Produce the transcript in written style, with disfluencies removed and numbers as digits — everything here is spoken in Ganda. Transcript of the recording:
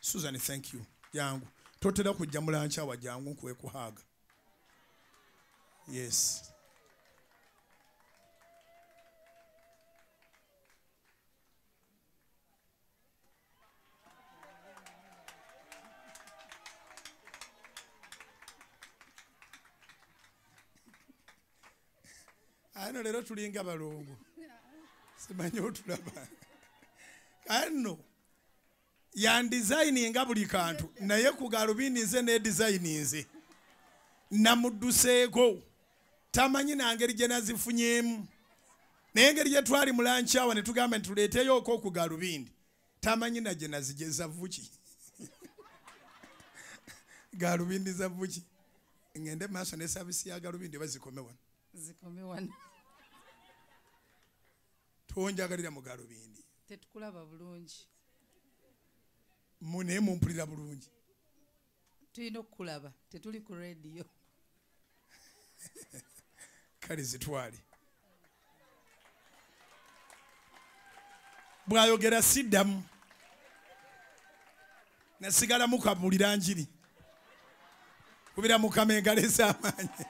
Susan, thank you. Jangu, totera kujja mu lunch hour, jangu nkuwe ku hug. Yes. Ano leero tulinga balongo, simanyi otulaba. Kano yandizayininga buli kantu, naye ku galubindi nze nedizayininze namudduseeko, tamanyi nangeri gye nazifunyeemu. Naye engeri gye twali mu lunch hour ne tugamba nti tuleeteyooko ku galubindi, tamanyi na gye nazigeza vuki. Galubindi za vuki. Ngende maaso ne saavisi ya galubindi oba zikome wano? Zikome wano. Tonjagalira mu galubindi. Tetukulaba bulungi. Naye mumpulira bulungi. Tulina okukulaba, tetuli ku radio. Kale zitwale. Bw'ayogera siddamu. Nasigala mukabulira njiri. Kubira Mukama engalo ez'amaanyi.